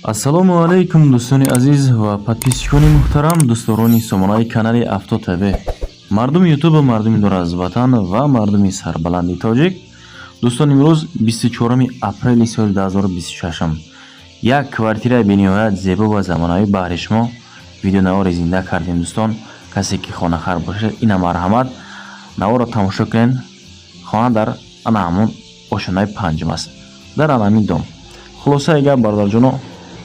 Ассалому алайкум, дӯстони азиз ва подписчикони муҳтарам, дӯстдорони сомонаи канали Авто ТВ, мардуми Ютуб, мардуми дур аз ватан ва мардуми сарбаланди тоҷик. Дӯстон, имрӯз 24 апрели соли 2026 як квартираи бениҳоят зебо ва замонавӣ баҳри шумо видеонавори зинда кардем. Дӯстон, касе ки хонахар бошад, ина марҳамат, наворро тамошо кунед. Хона дар ана ҳамон ошонаи панҷум аст, дар анамин дом. Хулосаи гап, бародарҷоно,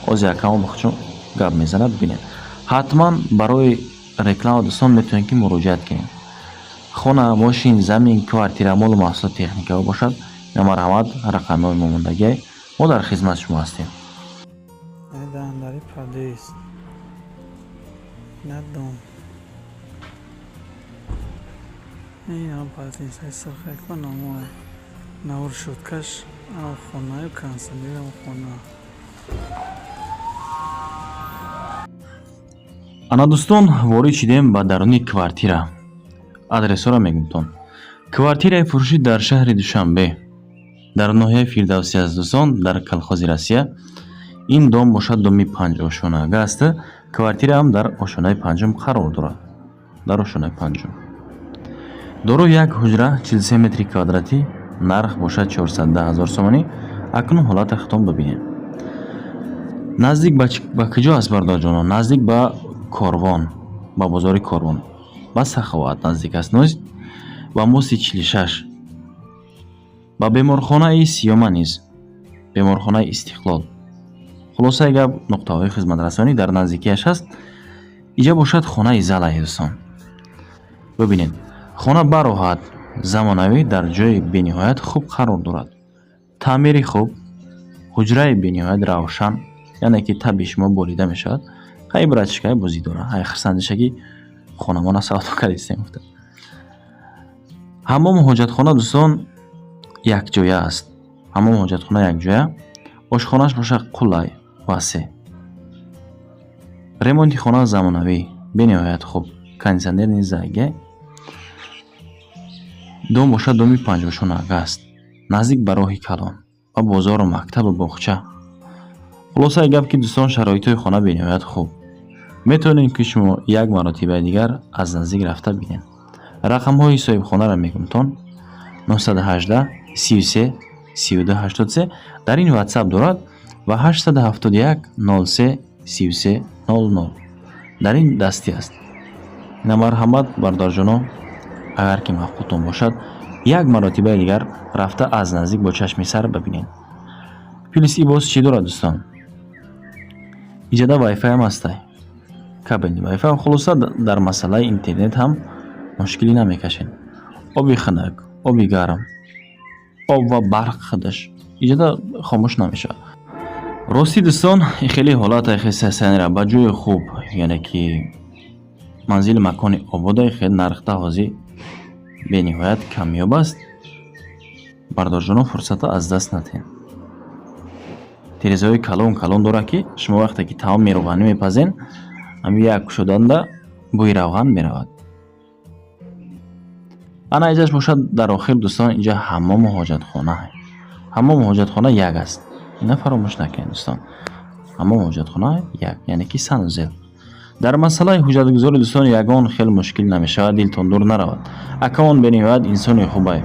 ози акамо бахчун гап мезанад, бинед. Ҳатман барои реклама, дӯстон, метавонед ки муроҷиат кунед. Хона, мошин, замин, квартира, молу маҳсулот, техникаҳо бошад, марҳамат, рақамҳои мо мондагиай, мо дар хизмати шумо ҳастем. Дандари подъезд на дом. Ин полотенцаи сурхако намоя навор шуткаш ам хонаю кондиционерам хона. Ана, дӯстон, ворид шидем ба даруни квартира. Адресҳоро мегумтон. Квартираи фурӯшӣ дар шаҳри Душанбе, дар ноҳияи Фирдавсӣ аст, дӯстон, дар колхози Россия. Ин дом бошад доми панҷошонага аст. Квартираам дар ошонаи панҷум қарор дорад, дар ошонаи панҷум. Дорои як ҳуҷра, 43 метри квадратӣ, нарх бошад 410 ҳазор сомонӣ. Акнун ҳолати худтон бибинед. Наздик ба куҷо аст, бародарҷоно? Наздик ба Корвон, ба бозори Корвон, ба Саховат наздик аст, ба мости 46, ба беморхонаи Сиёма низ, беморхонаи Истиқлол. Хулосаи гап, нуқтаҳои хизматрасонӣ дар наздикиаш ҳаст. Иҷа бошад хонаи залаи, дӯстон, бибинед. Хона бароҳат, замонавӣ, дар ҷои бениҳоят хуб қарор дорад. Таъмири хуб, ҳуҷраи бениҳоят равшан, яъне ки табъи шумо болида мешавад. Хай, братишкаи бозӣ дора, ҳай, хирсандиша ки хонамона савдо кардистем гуфта. Ҳаммому ҳоҷатхона, дӯстон, якҷоя аст. Ҳаммому ҳоҷатхона якҷоя, ошхонааш бошад қулай, васеъ. Ремонти хона замонавӣ, бениҳоят хуб, кондитсионер низ заге. Дом бошад доми панҷошонага аст, наздик ба роҳи калон, ба бозору мактабу боғча. Хулосаи гап ки, дӯстон, шароитҳои хона бениҳоят хуб. Метавонед ки шумо як маротибаи дигар аз наздик рафта бинед. Рақамҳои соҳибхонаро мегумтон: 918 33 32 83, дар ин Ватсап дорад, ва 871 03 33 00, дар ин дастӣ аст. Ина марҳамат, бародарҷоно, агар ки маъқултон бошад, як маротибаи дигар рафта аз наздик бо чашми сар бибинед. Плюс и боз чӣ дорад, дӯстон? Иҷода вайфайам ҳастай, кабельный вайфай. Хулоса, дар масъалаи интернет ҳам мушкилӣ намекашед. Оби хунук, оби гарм, об ва барқ худаш иҷода хомӯш намешавад. Ростӣ, дӯстон, хеле ҳолат хеле ба ҷои хуб, яъне ки манзили макони обода, хеле нархта ҳозир бениҳоят камёб аст. Бародарҷоно, фурсатро аз даст надиҳед. Тирезаҳои калон калон дорад, ки шумо вақте ки таоми равғанӣ мепазен, ҳамин як кушоданда бӯи равған меравад. Ана, иҷаш бошад дар охир, дӯстон, инҷа ҳаммому ҳоҷатхона. Ҳаммому ҳоҷатхона як аст, ина фаромӯш накунед, дӯстон. Ҳаммому ҳоҷатхона як, яъне ки санузел. Дар масъалаи ҳуҷҷатгузорӣ, дӯстон, ягон хел мушкил намешавад, дилтон дур наравад. Акаон бениҳоят инсони хубае.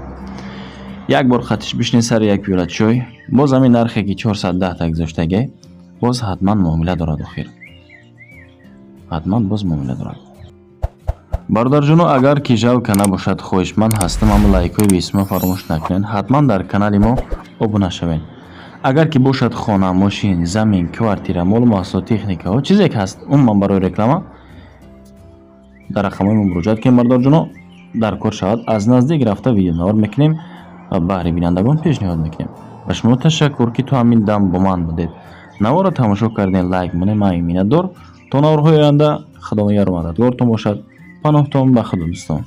Як бор хатиш бишнед сари як пиёла чой, боз ҳамин нархе ки 410 та гузоштагӣ, боз ҳатман муомила дорад. Охир ҳатман боз муомила дорад. Бародарҷоно, агар ки жалко набошад, хоҳишманд ҳастам, ҳама лайкҳои бесима фаромӯш накунед. Ҳатман дар канали мо обуна шавед. Агар ки бошад хона, мошин, замин, квартира, молу маҳсулот, техникаҳо, чизе ки ҳаст, умуман барои реклама дар рақамҳои мо муроҷиат кунед, бародарҷоно. Дар кор шавад, аз наздик рафта видеонавор мекунем ва баҳри бинандагон пешниҳод мекунем. Ба шумо ташаккур, ки то ҳамин дам бо ман будед, наворро тамошо кардем. Лайк монед, ман миннатдор. То наворҳои оянда, Худованд яру мададгортон бошад. Паноҳтон ба Худо, дӯстон.